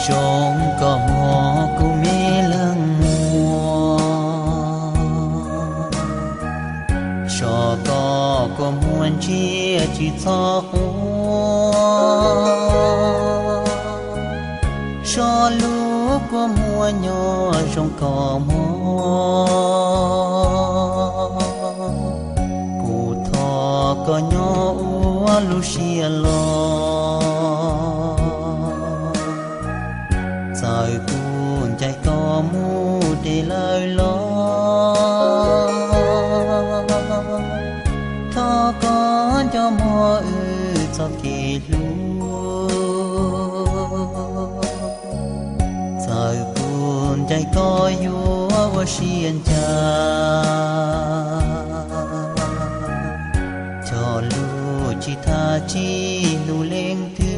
Zoo koj hmov kuv me leej muam, so koj kua muag ntsia tsis txhob quaj, so lub kua muag nyob zoo koj hmov, kuv thov koj nyob ua lub siab loj. Txawm kuv ncaim koj mus deb lawm los, thov koj nco muab wb txoj kev hlub. Txawm kuv ncaim koj yuav ua siab ncaj, cog lus tsis tham tsis hlub leej twg,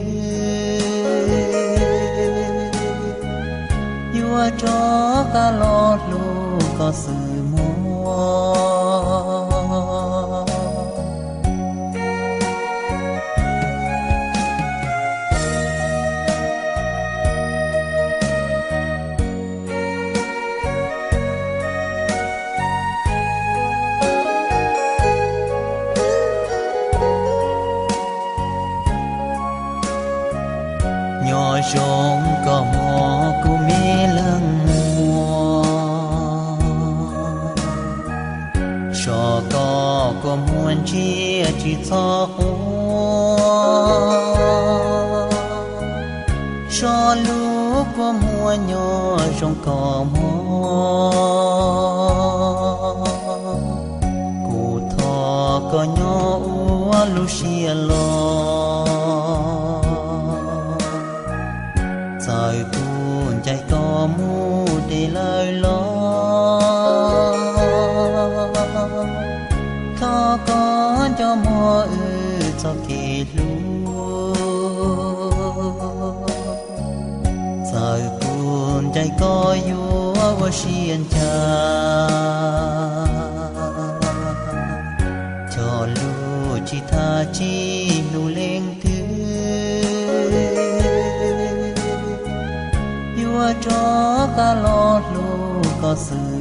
yuav rov qab los hlub koj xwb mog. Nyob zoo koj hmov kuv me leej muam, so koj kua muag ntsia tsis txhob quaj, so lub kua muag nyob zoo koj hmov, kuv thov koj nyob ua lub siab loj. Txawm kuv ncaim koj mus deb lawm los, thov koj nco muab wb txoj kev hlub. Txawm kuv ncaim koj yuav ua siab ncaj, cog lus tsis tham tsis hlub leej twg, yuav rov qab los hlub koj xwb